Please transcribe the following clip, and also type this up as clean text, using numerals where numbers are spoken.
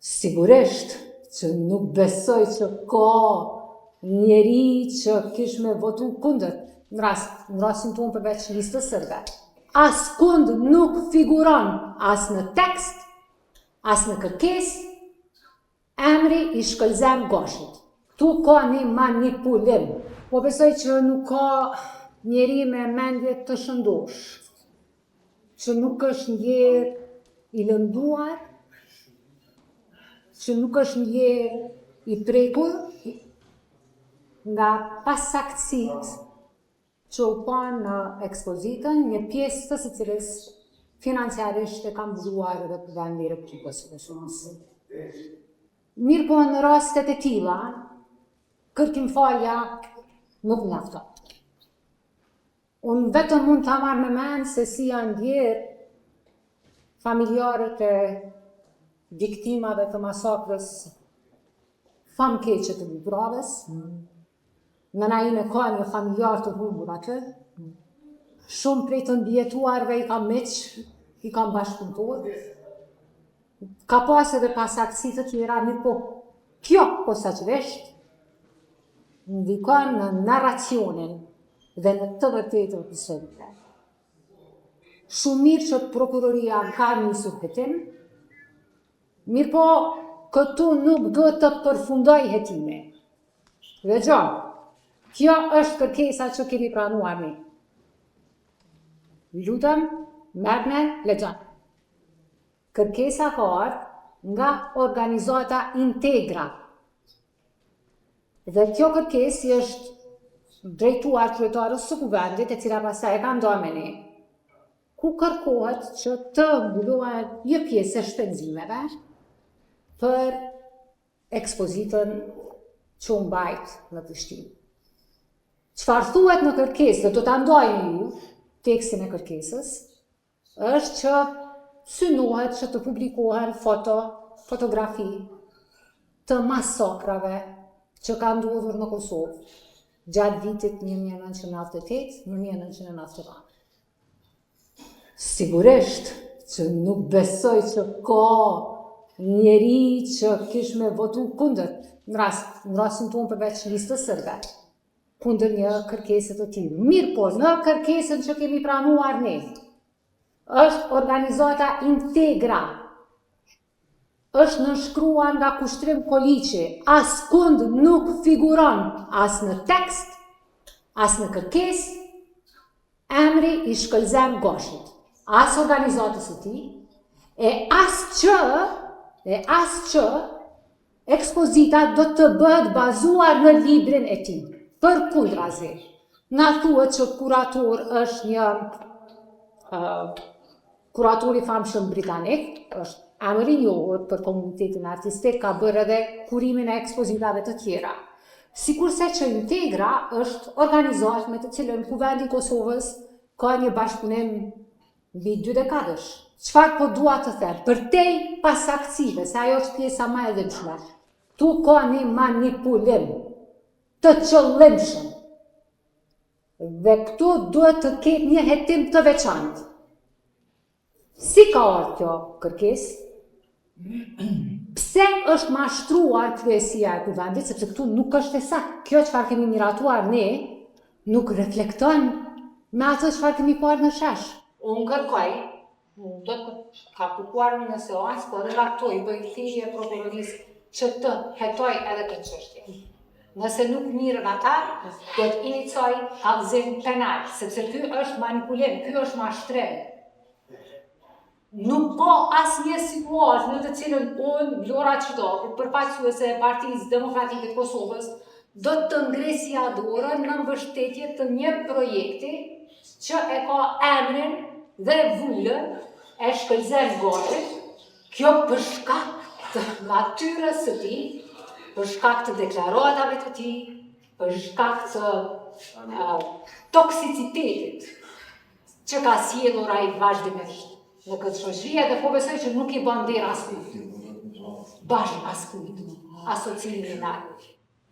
Sigurisht që nuk besoj që ka njeri që kish me votu kundër, në rast, në rastin tonë përveç listës sërbe. Askund nuk figuron as në tekst, as në kërkesë, emri i Shkëlzen Gashit. Ktu ka një manipulim. Po besoj që nuk ka njeri me mendje të shëndoshë, që nuk është ndjerë i lënduar, që nuk është ndjerë i prekur nga pasaktësitë që u panë në ekspozitën, një pjesë të së cilës financiarisht e ka mbuluar edhe Kuvendi i Republikës së Kosovës. Mirëpo në rastet e tilla, kërkimfalja nuk mjafton. Unë vetëm mund ta marr me mend se si janë ndjerë familjarët e viktimave të masakrës famkeqe të Dubravës. Nëna ime ka një familjar të humbur aty. Shumë prej të mbijetuarve i kam miq, i kam bashkëpunëtorë. Ka pas edhe pasaktësi të tjera, mirëpo kjo posaçërisht ndikon në narracionin dhe në të vërtetën historike. Shumë mirë që prokuroria ka nisur hetim, mirëpo këtu nuk duhet të përfundojë hetimi. Dhe gjo, kjo është kërkesa që kemi pranuar ne. Lutem, merrne, lexoni. Kërkesa ka ardhur nga organizata Integra. Dhe kjo kërkesë i është drejtuar kryetares së Kuvendit, e cila pastaj e ka nda me ne, ku kërkohet që të mbulohet një pjesë e shpenzimeve për ekspozitën që u mbajt në Prishtinë. Çfarë thuhet në kërkesë dhe do ta ndaj me ju tekstin e kërkesës, është që synohet që të publikohen foto, fotografi të masakrave që ka ndodhur në Kosovë gjatë vitit 1998, 1999. Sigurisht që nuk besoj që ka njeri që kish me votu kundër, në rast, në rastin tonë përveç listës sërbe, kundër një kërkese të tillë. Mirëpo, në kërkesën që kemi pranuar ne, është organizata Integra, është nënshkruar nga Kushtrim Koliqi, askund nuk figuron as në tekst, as në kërkesë, emri i Shkëlzen Gashit, as organizatës së tij, e as që, e as që ekspozita do të bëhet bazuar në librin e tij. Përkundrazi, na thuhet që kurator është një uh, Kuratori i famshëm britanik, është emër i njohur për komunitetin artistik, ka bërë edhe kurimin e ekspozitave të tjera. Sikurse që Integra është organizatë me të cilën Kuvendi i Kosovës ka një bashkëpunim mbi dy dekadësh. Çfarë po dua të them? Përtej pasaktësive, se ajo është pjesa më e dhimbshme, ktu ka një manipulim të qëllimshëm. Dhe këtu duhet të ketë një hetim të veçantë. Si ka ardhur kjo kërkesë? Pse është mashtruar kryesia e kuvendit, sepse këtu nuk është e saktë. Kjo çfarë kemi miratuar ne nuk reflekton me atë çfarë kemi parë në shesh. Unë kërkoj Do të kam kërkuar unë në seancë, po edhe nga këtu i bëj thirrje prokurorisë që të hetojë edhe këtë çështje. Nëse nuk mirren ata, do të inicioj kallëzim penal, sepse ky është manipulim, ky është mashtrim. Nuk ka asnjë situatë në të cilën unë, Vlora Çitaku, përfaqësuese e Partisë Demokratike të Kosovës, do të ngrisja dorën në mbështetje të një projekti që e ka emrin dhe vulën e Shkëlzen Gashit, kjo për shkak të natyrës së tij, për shkak të deklaratave të tij, për shkak të uh, toksicitetit që ka sjellur ai vazhdimisht në këtë shoqëri edhe po besoj që nuk i bën nder askujt. Bash askujt, asociimi me ai.